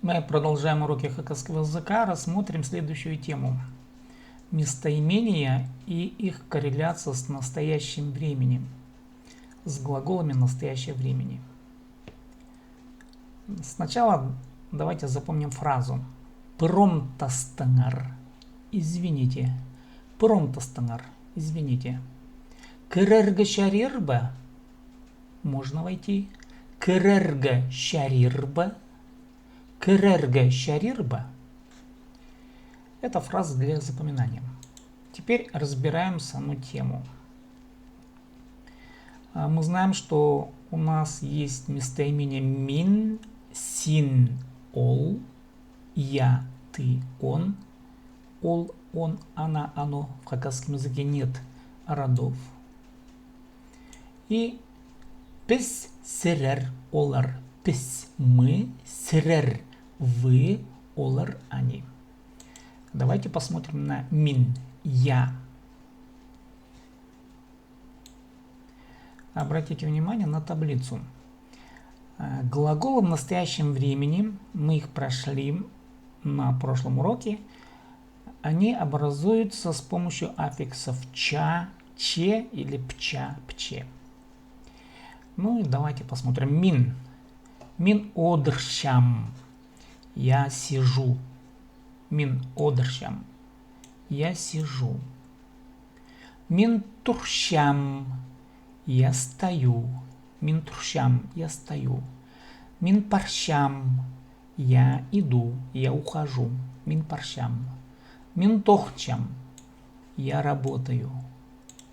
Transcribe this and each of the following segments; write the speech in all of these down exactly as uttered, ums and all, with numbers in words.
Мы продолжаем уроки хакасского языка, рассмотрим следующую тему. Местоимения и их корреляция с настоящим временем, с глаголами настоящего времени. Сначала давайте запомним фразу. Пыром тастаңар. Извините. Пыром тастаңар. Извините. Кірерге чарир ба? Можно войти. Кірерге чарир ба? Кірерге чарир ба? Это фраза для запоминания. Теперь разбираем саму тему. А, мы знаем, что у нас есть местоимение мин, син, ол, я, ты, он. Ол, он, она, оно. В хакасском языке нет родов. И піс, сірер, олар. Піс, мы, сірер, вы, олар, они. Давайте посмотрим на мин, я. Обратите внимание на таблицу. Э, глаголы в настоящем времени, мы их прошли на прошлом уроке, они образуются с помощью аффиксов ча, че или пча, пче. Ну и давайте посмотрим. Мин. Мин одырчам. Я сижу. Мин одырчам. Я сижу. Мин турчам. Я стою. Мин турчам. Я стою. Мин парчам. Я иду. Я ухожу. Мин парчам. Мин тоғынчам. Я работаю.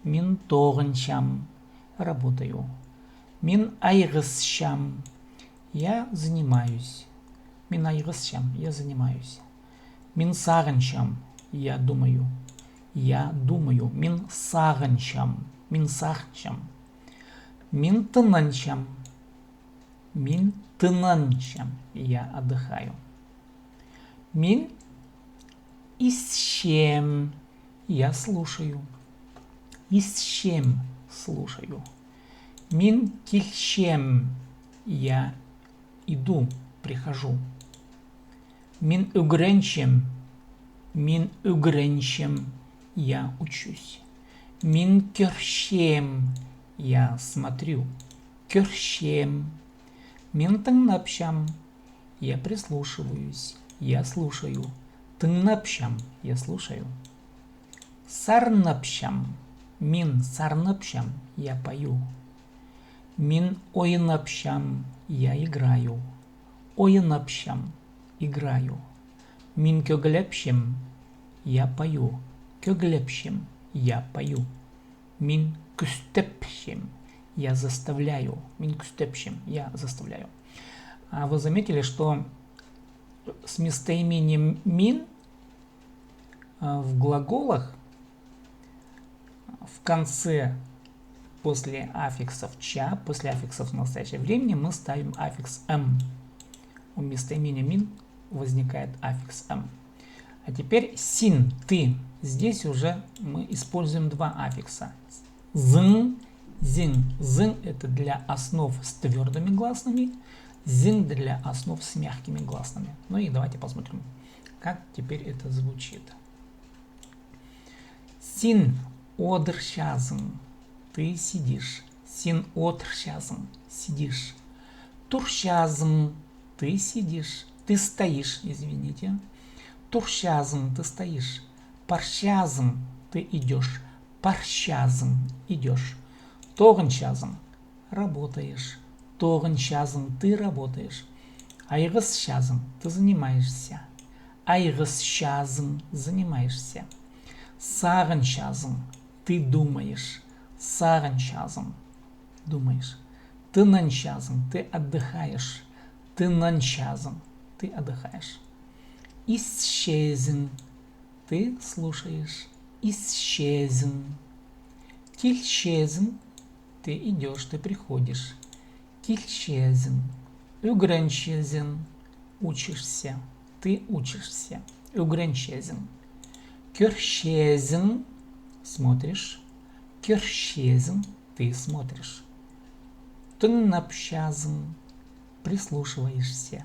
Мин тоғынчам. Работаю. Мин айғысчам. Я занимаюсь. Мин айғысчам. Я занимаюсь. Мин сағынчам. Я думаю. Я думаю. Мин сағынчам. Мин сағынчам. Мин тынанчам. Мин тынанчам. Я отдыхаю. Мин исчем. Я слушаю. Исчем. Слушаю. Мин килчем. Я иду. Прихожу. Мин ӱгренчем. Мин ӱгренчем. Я учусь. Мин кӧрчем. Я смотрю. Кӧрчем. Мин тыңнапчам. Я прислушиваюсь. Я слушаю. Тыңнапчам. Я слушаю. Сарнапчам. Мин сарнапчам. Я пою. Мин ойнапчам. Я играю. Ойнапчам. Играю. Мин кӧглепчем. Я пою. Кӧглепчем. Я пою. Мин кӱстепчем. Я заставляю. Мин кӱстепчем. Я заставляю. А вы заметили, что с местоимением мин, а, в глаголах в конце, после аффиксов ча, после аффиксов настоящего времени мы ставим аффикс м. У местоимения мин возникает аффикс м. А теперь син, ты. Здесь уже мы используем два аффикса. Зың, зиң. Зың — это для основ с твёрдыми гласными, зиң — для основ с мягкими гласными. Ну и давайте посмотрим, как теперь это звучит. Син одырчазың, ты сидишь. Син одырчазың, сидишь. Турчазың, ты сидишь. Ты стоишь, извините. Турчазың, ты стоишь. Парчазың, ты идёшь. Парчазың, идёшь. Тоғынчазың, работаешь. Тоғынчазың, ты работаешь. Айғысчазың, ты занимаешься. Айғысчазың, занимаешься. Сағынчазың, ты думаешь. Сағынчазың, думаешь. Тынанчазың, ты отдыхаешь. Тынанчазың, ты отдыхаешь. Исчезің, ты слушаешь. Исчезің. Килчезің, ты идёшь, ты приходишь. Килчезің. Ӱгренчезің, учишься. Ты учишься. Ӱгренчезің. Кӧрчезің, смотришь. Кӧрчезің, ты смотришь. Тыңнапчазың, прислушиваешься.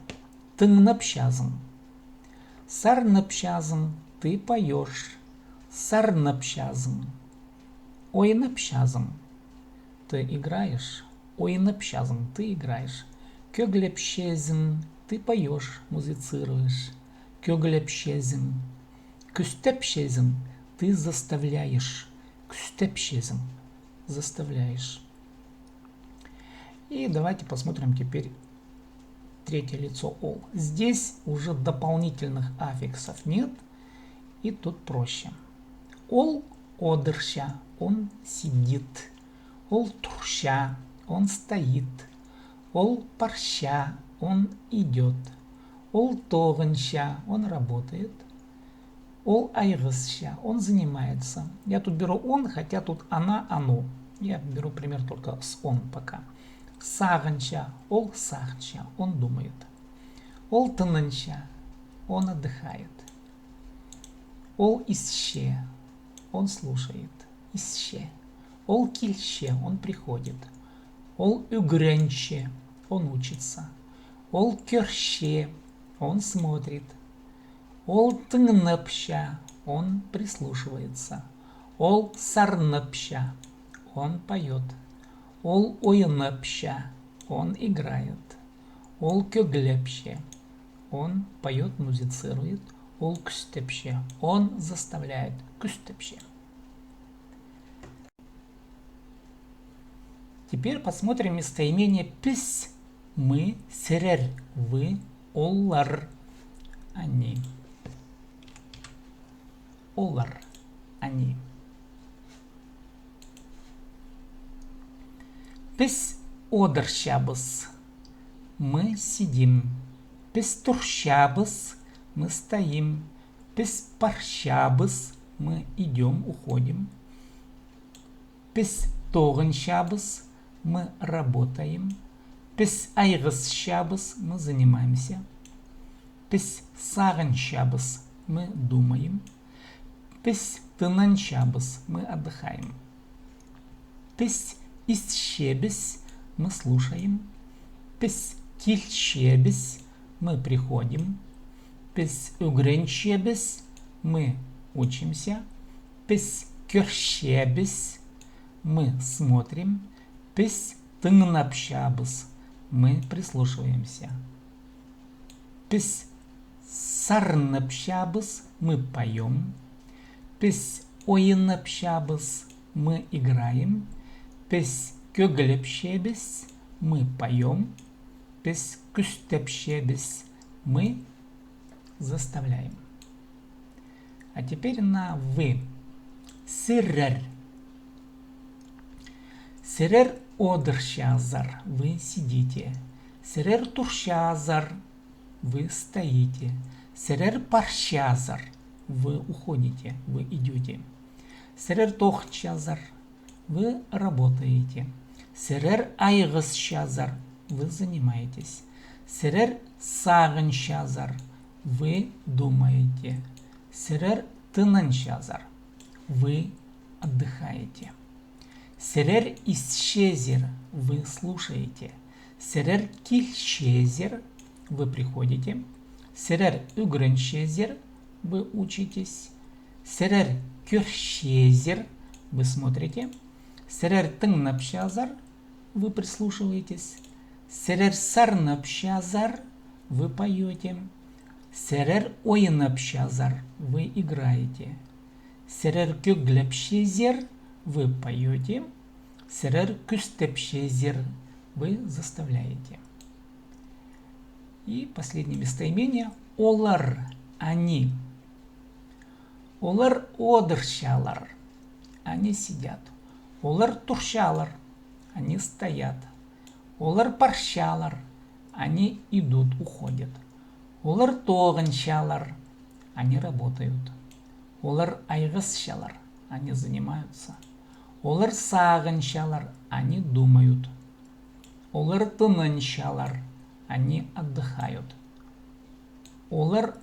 Тыңнапчазың. Сарнапчазың, ты поёшь. Сарнапчазың. Ойнапчазың. Ты играешь. Ойнапчазың, ты играешь. Кӧглепчезің, ты поёшь, музицируешь. Кӧглепчезің. Кӱстепчезің, ты заставляешь. Кӱстепчезің, заставляешь. И давайте посмотрим теперь третье лицо ол. Здесь уже дополнительных аффиксов нет, и тут проще. Ол одырча, он сидит. Ол турча, он стоит. Ол парча, он идёт. Ол тоғынча, он работает. Ол айғысча, он занимается. Я тут беру он, хотя тут она, оно. Я беру пример только с он пока. Сағынча, ол сағынча, он думает. Ол тынанча, он отдыхает. Ол исче, он слушает, исче. Ол килче, он приходит. Ол ӱгренче, он учится. Ол кӧрче, он смотрит. Ол тыңнапча, он прислушивается. Ол сарнапча, он поёт. Ол ойнапча, он играет. Ол кӧглепче, он поёт, музицирует. Ол кӱстепче, он заставляет, кӱстепче. Теперь посмотрим местоимение піс, мы, сірер, вы, олар, они. Олар, они. Піс одырчабыс. Мы сидим. Піс турчабыс. Мы стоим. Піс парчабыс. Мы идём, уходим. Піс тоғынчабыс, мы работаем. Піс айғысчабыс, мы занимаемся. Піс сағынчабыс, мы думаем. Піс тынанчабыс, мы отдыхаем. Піс исчебіс, мы слушаем. Піс килчебіс, мы приходим. Піс ӱгренчебіс, мы учимся. Піс кӧрчебіс, мы смотрим. Піс тыңнапчабыс, мы прислушиваемся. Піс сарнапчабыс, мы поём. Піс ойнапчабыс, мы играем. Піс кӧглепчебіс, мы поём. Піс кӱстепчебіс, мы заставляем. А теперь на вы. Сірер. Сірер одырчазар, вы сидите. Сірер турчазар, вы стоите. Сірер парчазар, вы уходите, вы идёте. Сірер тоғынчазар, вы работаете. Сірер айғысчазар, вы занимаетесь. Сірер сағынчазар, вы думаете. Сірер тынанчазар, вы отдыхаете. Сірер исчезер, вы слушаете. Сірер килчезер, вы приходите. Сірер ӱгренчезер, вы учитесь. Сірер кӧрчезер, вы смотрите. Сірер тыңнапчазар, вы прислушиваетесь. Сірер сарнапчазар, вы поёте. Сірер ойнапчазар, вы играете. Сірер кӧглепчезер, вы поёте. Сірер кӱстепчезер, вы заставляете. И последнее местоимение. Олар, они. Олар одырчалар. Они сидят. Олар турчалар. Они стоят. Олар парчалар. Они идут, уходят. Олар тоғынчалар. Они работают. Олар айғысчалар. Они занимаются. Олар сағынчалар. Они думают. Олар тынанчалар. Они отдыхают. Олар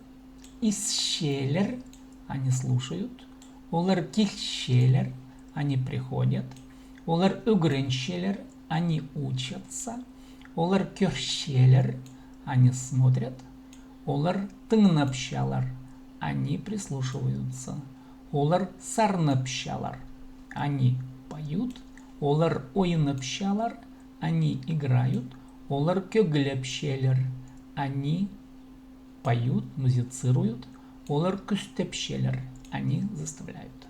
исчелер, они слушают. Олар килчелер, они приходят. Олар ӱгренчелер, они учатся. Олар кӧрчелер, они смотрят. Олар тыңнапчалар. Они прислушиваются. Олар сарнапчалар. Они поют. Олар ойнапчалар. Они играют. Олар кӧглепчелер. Они поют, музицируют. Олар кӱстепчелер. Они заставляют.